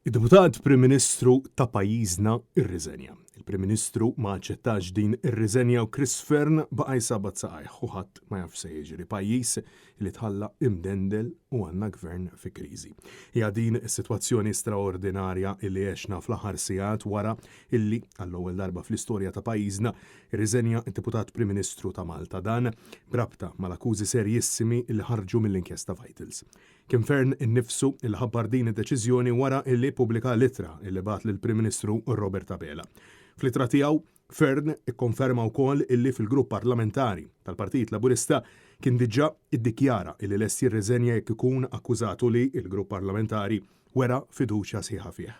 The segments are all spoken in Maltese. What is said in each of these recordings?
Id-Deputat Prim Ministru ta' pajjiżna rriżenja. Il-Prim Ministru ma aċċettax din ir-riżenja u Chris Fearne baqa' jsabbat saqajh u ħadd ma jaf x'se jiġri. Pajjiż li tħalla imdendel u għandna Gvern fi kriżi. Hija din is-sitwazzjoni straordinarja illi għexna fl-aħħar sigħat wara illi, għall-ewwel darba fl-istorja ta' pajjiżna, irriżenja d-Deputat Prim Ministru ta' Malta. Dan b'rabta mal-akkużi serjissimi illi ħarġu mill-inkjesta Vitals. Kien Fearne innifsu li ħabbar din id-deċiżjoni wara li ppubblika l-ittra li bagħat lill-Prim Ministru Robert Abela. Fl-ittra tiegħu, Fearne ikkonferma wkoll illi fil-grupp parlamentari tal-Partit Laburista kien diġà iddikjara illi lest jirriżenja jekk ikun akkużat u li l-grupp parlamentari wera fiduċja sħiħa fih.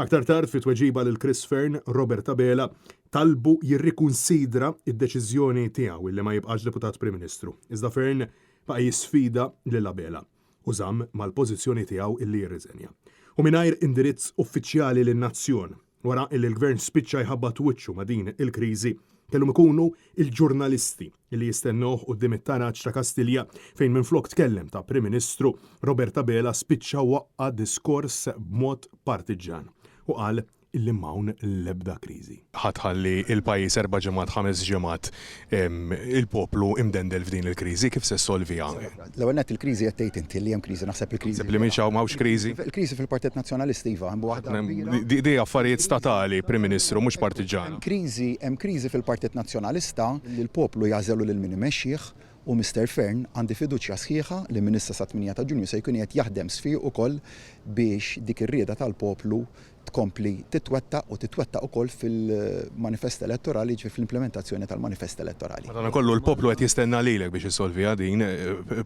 Aktar tard fi tweġiba lil Chris Fearne, Robert Abela talbu jirrikunsidra d-deċiżjoni tiegħu illi ma jibqax Deputat Prim Ministru. Iżda Fearne Baqa' jisfida lil Abela u żamm mal-pożizzjoni tiegħu illi jirriżenja. U mingħajr indirizz uffiċjali lin-nazzjon, wara illi l-Gvern spiċċa jħabbat wiċċu ma' din il-kriżi, kellhom ikunu l-ġurnalisti illi jistennewh quddiem it-taraġ ta' Kastilja fejn minflok tkellem ta' Prim Ministru, Robert Abela spiċċa waqqa' diskors b'mod partiġġan u qal illi m'hawn l-ebda kriżi. Ħa tħalli l-pajjiż erba' ġimgħat, ħames ġimgħat il-poplu imdendel f'din il-kriżi, kif se ssolviha? L-ewwel nett il-kriżi qed tgħid inti li hemm kriżi, naħseb il-kriżi. Taħseb li mhix hawn m'hawnx kriżi? Il-kriżi fil-Partit Nazzjonalista iva, hemm waħda kbira. Di affarijiet statali, Prim Ministru, mhux partiġġana. Hemm kriżi, hemm kriżi fil-Partit Nazzjonalista li l-poplu jagħżelu lil min imexxih u Mister Fearne għandi fiduċja sħiħa li minn issa sat-8 ta' Ġunju se jkun qiegħed jaħdem sfiq ukoll biex dik ir-rieda tal-poplu tkompli titwettaq u titwettaq ukoll fil-manifest elettorali, jiġifieri fl-implimentazzjoni tal-manifest elettorali. Madankollu l-poplu qed jistenna lilek biex issolviha din,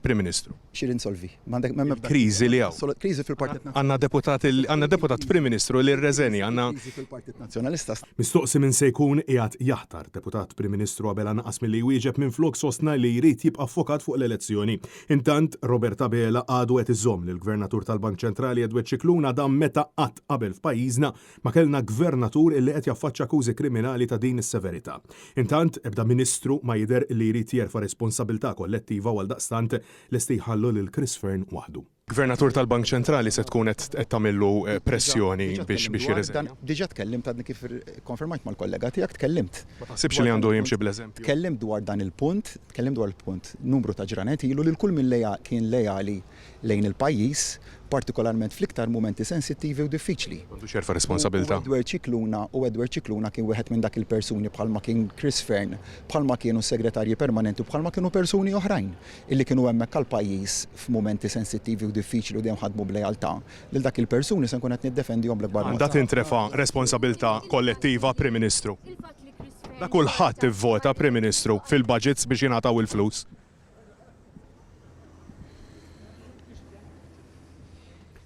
Prim Ministru. Xi insolvi? M'għandek m'hemm ebda. Il-kriżi li hawn. Kriżi fil-Partit Nazzjonalista. Għandna deputat għandna deputat Prim Ministru li rreżenja, għandna. Kriżi fil-Partit Nazzjonalista. Mistoqsi min se jkun qiegħed jaħtar deputat Prim Ministru Abela naqas milli jwieġeb minflok sostna li jrid jibqa' ffokat fuq l-elezzjoni. Intant, Robert Abela għadu qed iżomm lill-Gvernatur tal-Bank Ċentrali Edward Scicluna dan meta qatt qabel f'pajjiżna ma kellna Gvernatur illi qed jaffaċċa akkużi kriminali ta' din is-severità. Intant, ebda Ministru ma jidher illi jrid jerfa' responsabilità kollettiva u għaldaqstant lesti jħallu lil Chris Fearne waħdu. Gvernatur tal-Bank Ċentrali se tkun qed tagħmillu pressjoni biex jirriżenja? Diġà tkellimt għadni kif ikkonfermajt mal-kollega tiegħek tkellimt. Ma taħsibx li għandu jimxi bl-eżempju? Tkellimt dwar dan il-punt, tkellimt dwar il-punt numru ta' ġranet ilu lil kull min kien leali lejn il-pajjiż, partikolarment fl-iktar mumenti sensittivi u diffiċli. M'għandux jerfa' responsabilità. U Edward Scicluna, u Edward Scicluna kien wieħed minn dak il-persuni bħalma kien Chris Fearne, bħalma kienu s-segretarji permanenti u bħalma kienu persuni oħrajn illi kienu hemmhekk għall-pajjiż f'mumenti sensittivi u diffiċli u dejjem ħadmu b'lealtà. Lil dak il-persuni se nkun qed niddefendihom bl-ikbar mod. Għandha tintrefa' responsabilità kollettiva, Prim Ministru. Da kulħadd ivvota, Prim Ministru, fil-budgets biex jingħataw il-flus.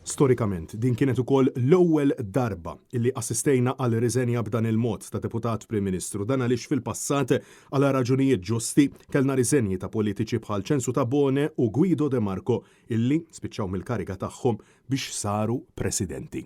Storikament, din kienet ukoll l-ewwel darba li assistejna għal riżenja b'dan il-mod ta' Deputat Prim Ministru. Dan għaliex fil-passat, għal raġunijiet ġusti, kellna riżenji ta' politiċi bħal Ċensu Tabone u Guido De Marco illi spiċċaw mill-kariga tagħhom biex saru Presidenti.